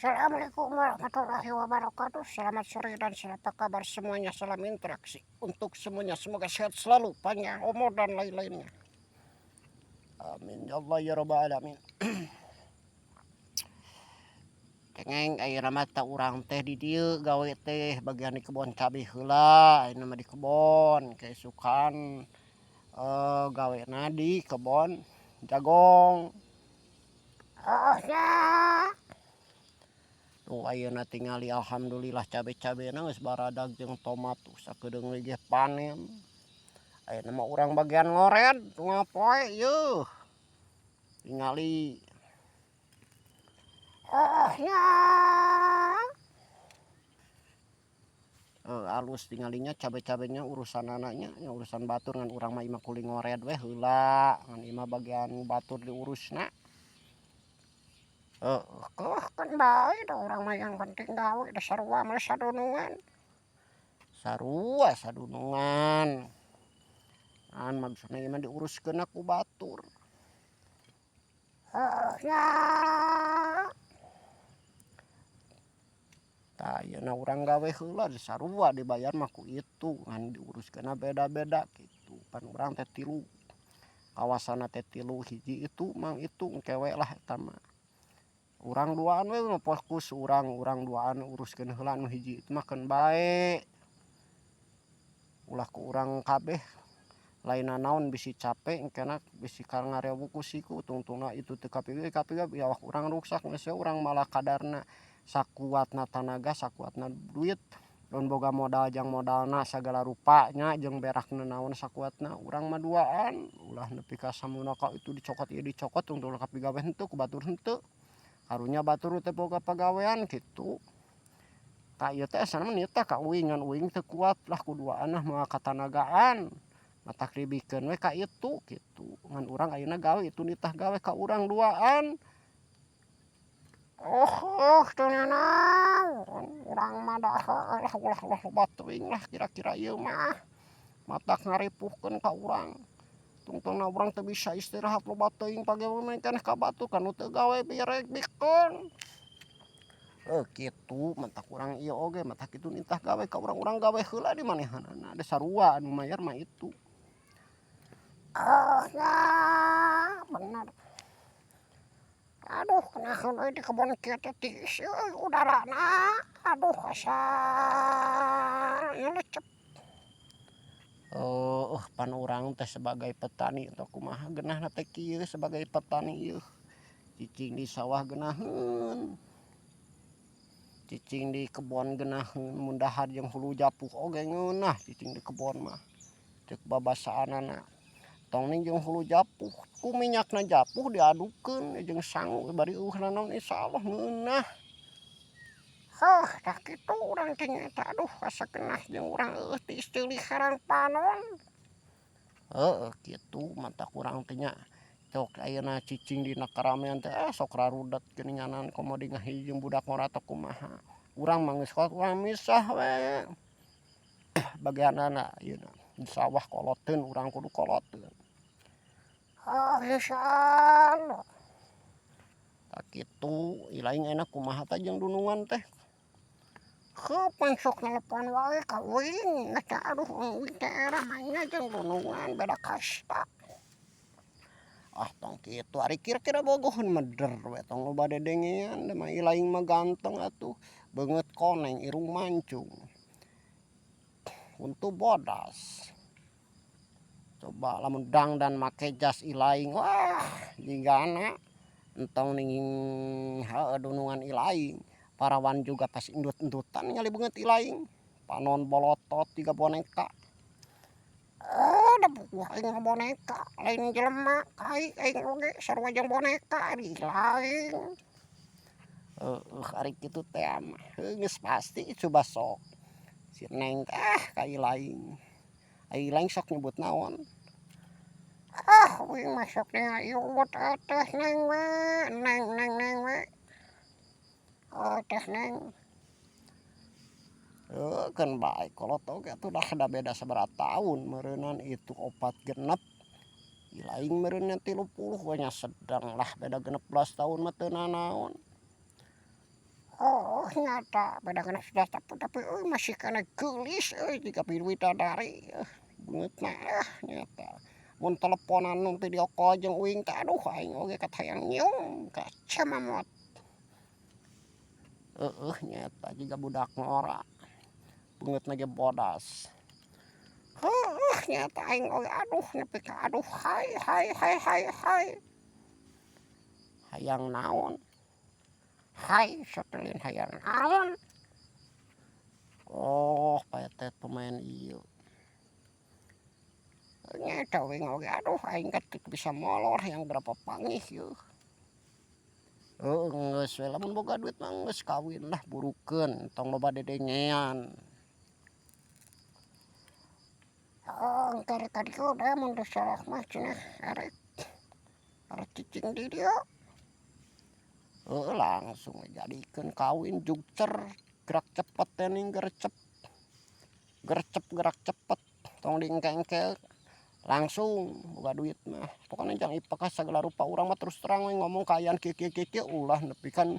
Assalamualaikum warahmatullahi wabarakatuh. Selamat sore dan selamat apa kabar semuanya. Salam interaksi untuk semuanya. Semoga sehat selalu, panjang umur dan lain-lainnya. Amin ya Allah ya rabbal alamin. Cengeng ayeuna mah tah urang teh di dieu gawe teh bagian di kebon cabe heula ayeuna mah di kebon keisukan gawena di kebon jagong. Oh nya. Tuh ayeuna tingali alhamdulillah cabe-cabena geus baradag jeung tomat tuh sakedeung we ge panen. Ayeuna mah urang bagian ngored unggal poe yeuh tingali. Oh nya. Alus tingalinya cabe-cabenya urusanana nya urusan batur ngan urang mah imah kuli ngored we heula ngan imah bagian batur diurusna. Heuh keun bae da urang mah yang penting gawe da sarua mah sadunungan. Sarua sadunungan ngan maksudna ieu mah diuruskeunna ku batur. Heuh nya. Tah ayeuna urang gawe heula sarua dibayar mah ku itu ngan diuruskeunna beda-beda kitu pan urang teh tilu kawasanna teh tilu hiji itu mang itu engke we lah eta mah. Urang duaan we fokus urang urang duaan uruskeun heula nu hiji itu mah keun bae. Ulah ku urang kabeh lain nanaon bisi cape engkena bisi ngarewu ku siku tungtungna itu teu kapiwe kapiwe awak urang ruksak geus we urang malah kadarna sakuatna tanaga sakuatna duit lamun boga modal jang modalna sagala rupa nya jeung berakna naon sakuatna urang mah duaan ulah nepi ka samuna ka itu dicokot ieu dicokot tungtungna kapigawe henteu ku batur henteu. Karunya batur teh boga pagawean kitu. Ka ieu teh asana mah nitah ka uing ngan uing teu kuat lah ku duaan lah moal katanagaan. Matak dibikeun we ka itu kitu. Ngan urang ayeuna gawe itu nitah gawe ka urang duaan. Oh teu nanaon urang mah da heueuh lah ulah ulah loba teuing lah kira-kira ieu mah. Matak ngaripuhkeun ka urang. Tungtungna urang teu bisa istirahat loba teuing pagawe mah keneh ka batur ka nu teu gawe birek bikeun. Heuh kitu matak urang ieu oge matak kitu nitah gawe ka urang urang gawe heula di manehanana da sarua anu mayar mah itu. Oh nya bener. Aduh kunaon euy di kebon kieu teh tiis euy udarana aduh asa lecep. Heuh pan urang teh sebagai petani teh kumaha geunahna teh kieu sebagai petani ieu cicing di sawah geunaheun cicing di kebon geunaheun mun dahar jeung hulu japuh oge ngeunah cicing di kebon mah ceuk babasaanana tong ning jeung hulu japuh ku minyakna japuh diadukeun jeung sangu bari eueuh nanaon insyaallah ngeunah. Heuh tah kitu urang teh nyaeta aduh asa geunah jeung urang eueuh tiis ceuli herang panon. Heueuh kitu matak urang teh nya sok ayeuna cicing dina karamean teh sok rarudet geuninganan komo di ngahiji jeung budak ngora teh kumaha. Urang mah geus kolot urang misah we. Bagianana ayeuna di sawah koloteun urang kudu koloteun. Oh insyaallah. Tah kitu ilaing ayeuna kumaha tah jeung dunungan teh. Heuh pan sok nelepon wae ka uing teh aduh uing teh era mah nya jeung dunungan beda kasta. Ah tong kitu ari kira-kira bogoheun meder we tong loba dedengean da mah ilaing mah ganteng atuh beungeut koneng irung mancung. Huntu bodas. Coba lamun dangdan make jas ilaing wah jigana entong ning heueuh dunungan ilaing. Parawan juga pas endut-endutan ningali beungeut ilaing panon bolotot jiga boneka. Oh da buah aing mah boneka lain jelema kai aing oge sarua jeung boneka ari ilaing. Heueuh ari kitu teh mah heuh geus pasti coba sok si neng teh ah ka ilaing. Ari ilaing sok nyebut naon. Ah uing mah sok ieu teh neng we neng neng neng we. Oh teh neng. Heuh keun bae kolot oge atuh da beda sabaraha taun meureunan itu opat genep ilaing meureunna 30 we nya sedang lah beda 16 taun mah teu nanaon. Oh nyata beda keneh sudah tapi euy masih keneh geulis euy jiga bidadari beungeutna ah nyata. Mun teleponan mun video call jeung uing teh aduh aing oge katayang nyium ka cemamot. Heueuh nyata jiga budak ngora beungeutna ge bodas. Heueuh nyata aing oge aduh nepi ka aduh hai hai hai hai hai. Hayang naon. Hai satelin hayang naon. Oh paetet pemain ieu. Nya uing oge aduh aing teu bisa molor hayang berapa panggih yeuh. Heueuh geus we lamun boga duit mah geus kawin lah burukeun tong loba dedengean. Heuh engke rek ka dieu da mun teu salah mah cenah arek arek cicing di dieu. Heueuh langsung we jadikeun kawin jugcer gerak cepet teh ning gercep. Gercep gerak cepet tong diengke-engke langsung boga duit mah. Pokona jang ipekah sagala rupa urang mah terus terang we ngomong kaayaan kieu kieu kieu kieu ulah nepi kan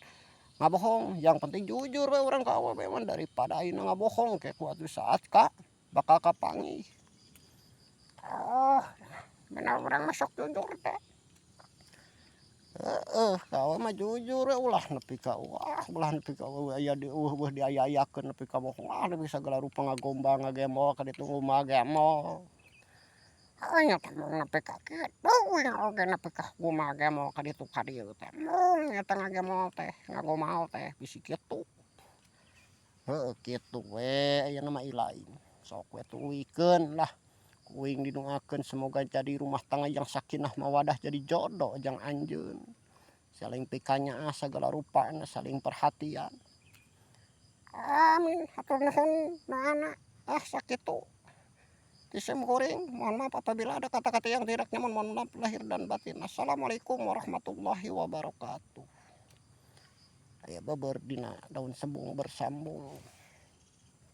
ngabohong yang penting jujur we urang ka awewe mah daripada ayeuna ngabohong ke suatu saat ka bakal kapanggih. Oh bener urang mah sok jujur teh. Heeh ka awewe mah jujur we ulah nepi ka wah ulah nepi ka aya di eueuh diaya-ayakeun nepi ka bohong ah nepi sagala rupa ngagombal ngagembol ka ditu ngumbal gembol. Heuh nya teh mung nepi ka kitu uing oge nepi ka kumaha gembol ka ditu ka dieu teh mung eta ngagemol teh ngagomal teh bisi kitu. Heueuh kitu we ayeuna mah ilaing sok we tuluykeun lah. Uing didoakeun semoga jadi rumah tangga yang sakinah mawadah jadi jodoh jang anjeun. Saling pikanyaah sagala rupana saling perhatian. Amin hatur nuhun doana ah sakitu. Ti sim kuring mohon maaf apabila ada kata-kata yang tidak nyaman, mohon maaf lahir dan batin. Assalamualaikum warahmatullahi wabarakatuh. Aya beber dina daun sembung bersambung.